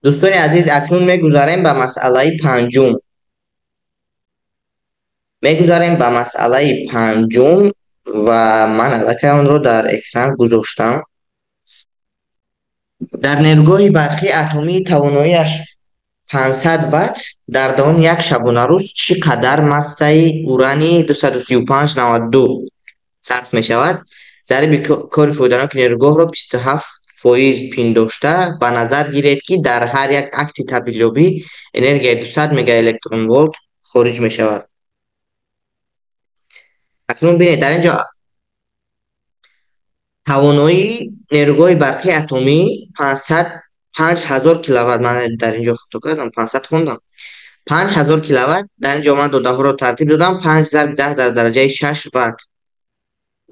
Дӯстони азиз, акнун мегузарем ба масъалаи панҷум. Мегузарем ба масъалаи панҷум ва ман аллакай онро дар экран гузоштам. Дар нерӯгоҳи барқии атомии тавоноиаш 500 ватт дар давоми як шабонарӯз чӣ қадар массаи урани 235,92 сарф мешавад? Зариби кори фоиданоки нерӯгоҳро 27% пиндошта ба назар гиред, ки дар ҳар як акти табдилёбӣ энергияи 200 мегаэлектронволт хориҷ мешавад. Акнун бинед, дар ин ҷо тавоноии нерӯгоҳи барқии атомӣ 505 000 киловатт. Ман дар ин ҷо хато кардам, 500 хондам. 5000 киловатт. Дар ин ҷо ман додаҳоро тартиб додам. 5 зарби 10 дар дараҷаи 6 ватт.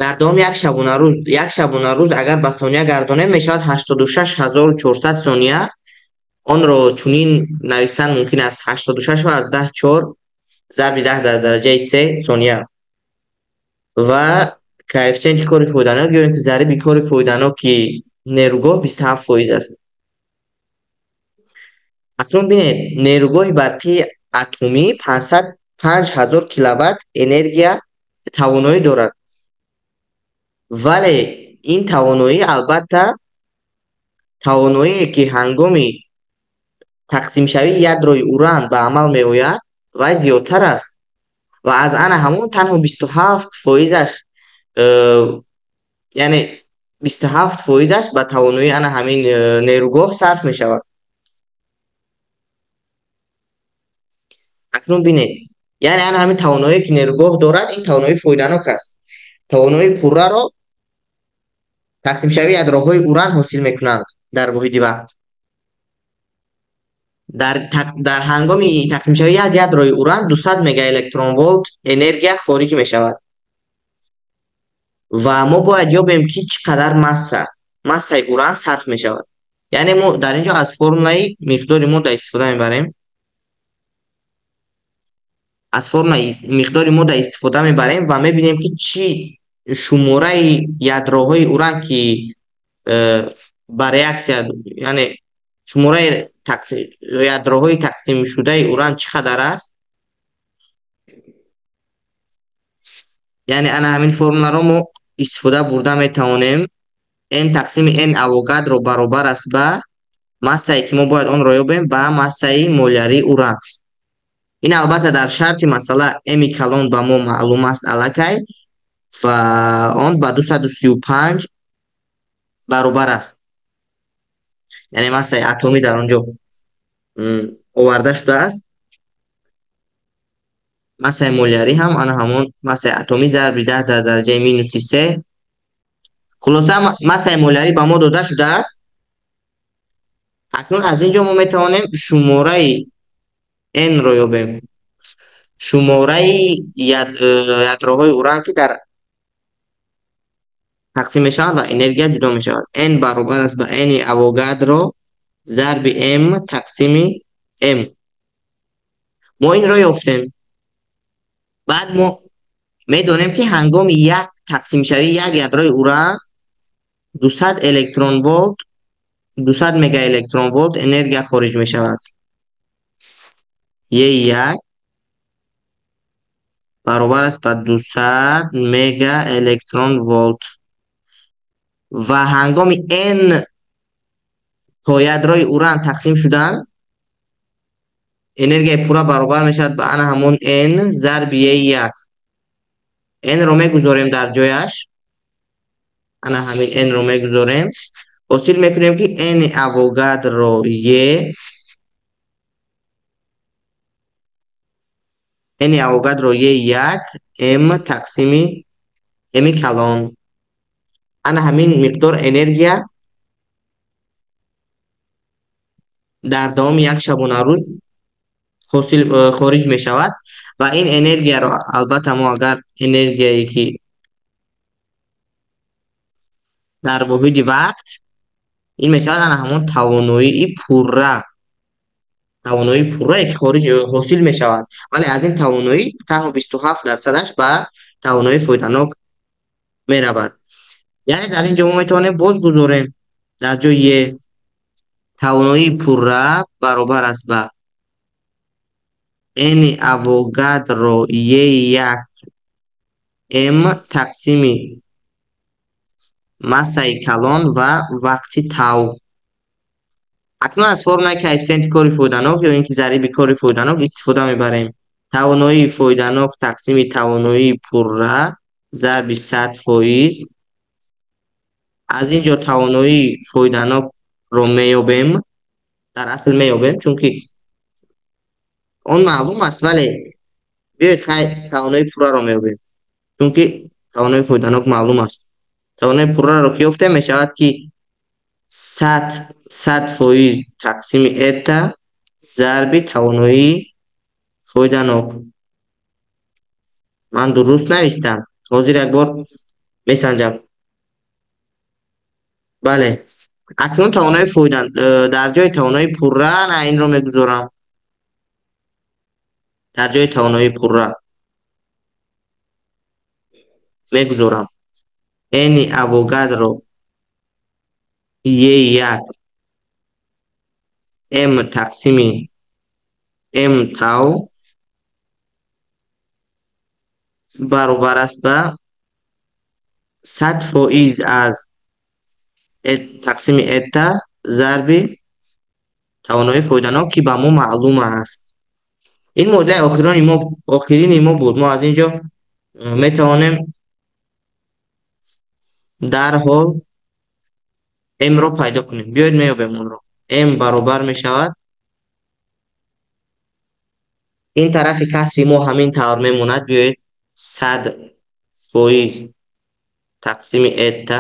Дар давоми як шабонарӯз, як шабонарӯз агар ба сония гардонем, мешавад 86400 сония. Онро чунин навистан мумкин аст: 86,4 зарби 10 дар дараҷаи 3 сония. Ва коэффисиенти кори фоиданок ё ин ки зариби кори фоиданоки нерӯгоҳ 27% аст. Акнун бинед, нерӯгоҳи барқии атомӣ 505 000 киловатт энергия тавоноӣ дорад. Вале ин тавоноӣ албатта тавоноие ки ҳангоми тақсимшавии ядрои уран ба амал меояд, вай зиёдтар аст ва аз ана ҳамон танҳо 27%-аш, яъне 27%-аш ба тавоноии ана ҳамин нерӯгоҳ сарф мешавад. Акнун бинед, яъне ана ҳамин тавоноие ки нерӯгоҳ дорад, ин тавоноии фоиданок аст. Тавоноии пурраро тақсимшавии ядроҳои уран ҳосил мекунанд дар воҳиди вақт. Дар ҳангоми тақсимшавии як ядрои уран 200 мегаэлектронволт энергия хориҷ мешавад. Ва мо бояд ёбем, ки чӣ қадар массаи уран сарф мешавад. Яъне мо дар ин ҷо аз формулаи миқдори модда истифода мебарем. Аз формулаи миқдори модда истифода мебарем ва мебинем, ки чӣ шумораи ядроҳои уран ки ба реаксия, яъне шумораи ядроҳои тақсимшудаи уран чӣ қадар аст. Яъне ана ҳамин формуларо мо истифода бурда метавонем. N тақсими N Авогадро баробар аст ба массае ки мо бояд онро ёбем, ба массаи молярии уран. Ин албатта дар шарти масъала М калон ба мо маълум аст аллакай ва он ба 235 баробар аст. Яъне массаи атомӣ дар он ҷо оварда шудааст. Массаи молярӣ ҳам ана ҳамон массаи атомӣ зарби 10 дар дараҷаи минуси 3. Хулоса, массаи молярӣ ба мо дода шудааст. Акнун аз ин ҷо мо метавонем шумораи N-ро ёбем. Шумораи ядроҳои уран ки дар тақсим мешаванд ва энергия ҷудо мешавад. N баробар аст ба N Авогадро зарби M тақсими M. Мо инро ёфтем. Баъд мо медонем, ки ҳангоми як тақсимшавии як ядрои уран 200 электронволт, 200 мегаэлектронволт энергия хориҷ мешавад. Е1 баробар аст ба 200 мегаэлектронволт. Ва ҳангоми N то ядрои уран тақсим шудан, энергияи пурра баробар мешавад ба ана ҳамон N зарби Е1. N-ро мегузорем дар ҷояш. Ана ҳамин N-ро мегузорем. Ҳосил мекунем, ки N Авогадро Е, N Авогадро Е1 M тақсими M калон. Ана ҳамин миқдор энергия дар давоми як шабонарӯз хориҷ мешавад ва ин энергияро албатта мо агар энергияе ки дар воҳиди вақт ин мешавад ана ҳамон тавоноии пурра, тавоноии пуррае ки хориҷ ҳосил мешавад, вале аз ин тавоноӣ танҳо 27%-аш ба тавоноии фоиданок меравад. Яъне дар ин ҷо мо метавонем боз гузорем дар ҷои Е. Тавоноии пурра баробар аст ба N Авогадро E1 M тақсими массаи калон ва вақти тав. Акнун аз формулаи коэффисиенти кори фоиданок ё ин ки зариби кори фоиданок истифода мебарем. Тавоноии фоиданок тақсими тавоноии пурра зарби 100%. Аз ин ҷо тавоноии фоиданокро меёбем. Дар асл меёбем, чунки он маълум аст, вале биёед хай тавоноии пурраро меёбем, чунки тавоноии фоиданок маълум аст. Тавоноии пурраро ки ёфтем, мешавад ки 100% тақсими эта зарби тавоноии фоиданок. Ман дуруст навистам. Ҳозир як бор месанҷам. Бале. Акнун тавоноии фоидан дар ҷои тавоноии пурра на инро мегузорам. Дар ҷои тавоноии пурра мегузорам. N Авогадро E1 M тақсими M тав баробар аст ба 100% аз тақсими эта зарби тавоноии фоиданок, ки ба мо маълум аст. Ин муодилаи охирини мо буд. Мо аз ин ҷо метавонем дарҳол M-ро пайдо кунем. Биёед меёбем онро. M баробар мешавад. Ин тарафи касри мо ҳамин тавр мемонад. Биёед 100% тақсими эта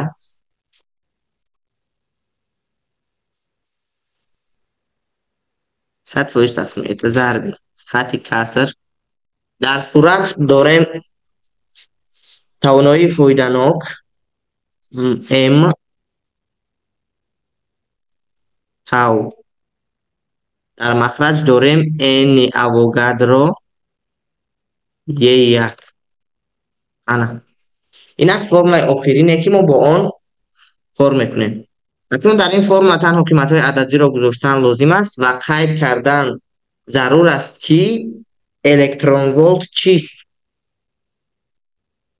тақсими эта зарби хати каср. Дар сурат дорем тавоноии фоиданок M тав. Дар махраҷ дорем N Авогадро E1. Ана. Ин аст формулаи охирине, ки мо бо он кор мекунем. Акнун дар ин формула танҳо қиматҳои ададиро гузоштан лозим аст ва қайд кардан зарур аст, ки электронволт чист.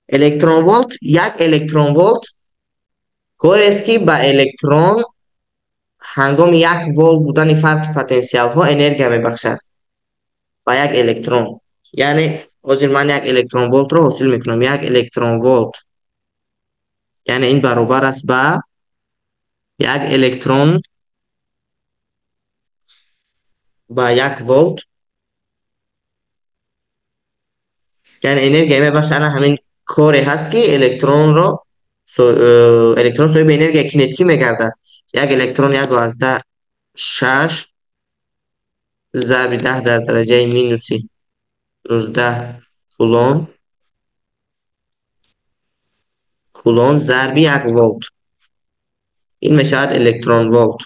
Электронволт, як электронволт корест, ки ба электрон ҳангоми як волт будани фарқи потенсиалҳо энергия мебахшад. Ба як электрон. Яъне ҳозир ман як электронволтро ҳосил мекунам. Як электронволт. Яъне ин баробар аст ба як электрон ба як волт. Яъне энергия мебахшад. Ана ҳамин коре ҳаст, ки электрон соҳиби энергияи кинетикӣ мегардад. Як электрон 1.6 зарби 10 дар дараҷаи минуси 19 кулон зарби як волт. Ин мешавад электронволт.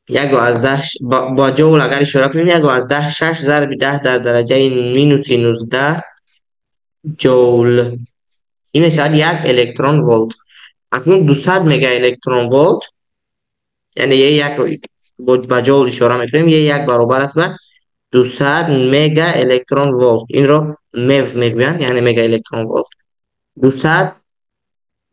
1.10 бо ҷоул агар ишора кунем, 1.6 зарби 10 дар дараҷаи минуси 19 ҷоул. Ин мешавад як электронволт. Акнун 200 мегаэлектронволт, яъне E1-ро ба ҷоул ишора мекунем, E1 баробар аст ба 200 мегаэлектронволт. Инро МЕВ мегӯянд, яъне мегаэлектронволт. 200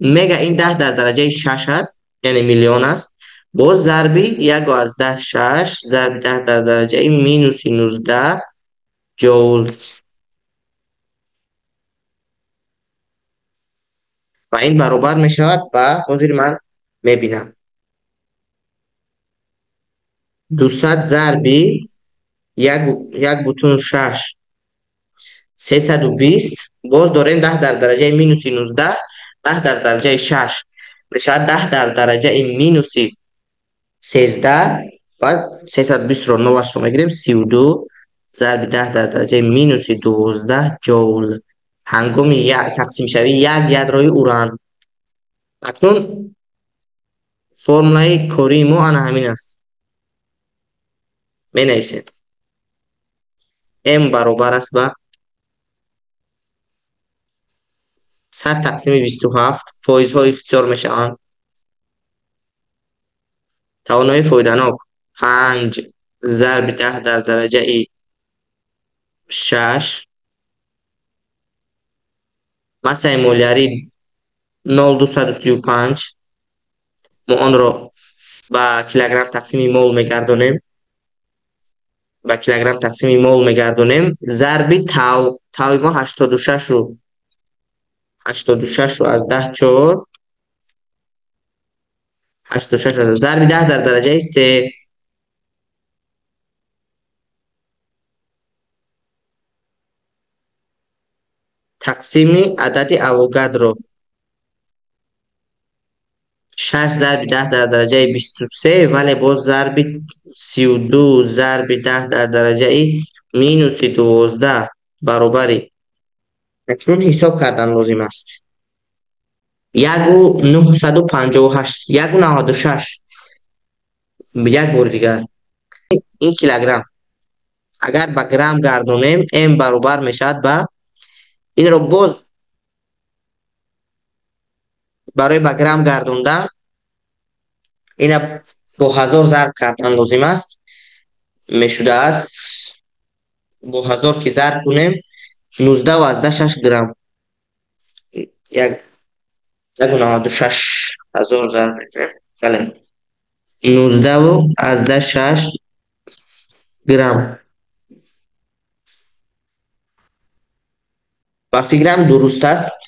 мега ин 10 дар дараҷаи 6 аст, яъне миллион аст. Боз зарби 1.6 зарби 10 дар дараҷаи минуси 19 ҷоул. Ва ин баробар мешавад ба, ҳозир ман мебинам, 200 зарби 1.6 320, боз дорем 10 дар дараҷаи минуси 19, 10 дар дараҷаи 6 мешавад 10 дар дараҷаи минуси 13 ва 320-ро нолашро мегирем, 32 зарби 10 дар дараҷаи минуси 12 ҷоул. Ҳангоми тақсимшавии як ядрои уран. Акнун формулаи кории мо ана ҳамин аст. Менависем. M баробар аст ба 100 тақсими 27, фоизҳо ихтисор мешаванд. Тавоноии фоиданок 5 зарби 10 дар дараҷаи 6. Массаи молярӣ 0,235. Мо онро ба килограмм тақсими мол мегардонем. Ба килограмм тақсими мол мегардонем. Зарби тав. Тави мо 86 аз 10 4. 86 зарби 10 дар дараҷаи 3. Тақсими адади Авогадро 6 зарби 10 дар дараҷаи 23, вале боз зарби 32 зарби 10 дар дараҷаи минуси 12 баробари. Акнун ҳисоб кардан лозим аст. 1,958, 1,96. Як бори дигар. Ин килограмм. Агар ба грамм гардонем, м баробар мешавад ба инро боз барои ба грамм гардондан ина бо 1000 зарб кардан лозим аст. Мешудааст бо 1000 ки зарб кунем 19,6 грамм. 1,96 ҳазор зарб мекунем. Бале. 19,6 грамм. Ба фикрам дуруст аст.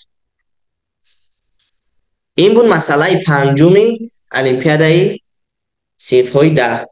Ин буд масъалаи панҷуми олимпиадаи синфҳои 10.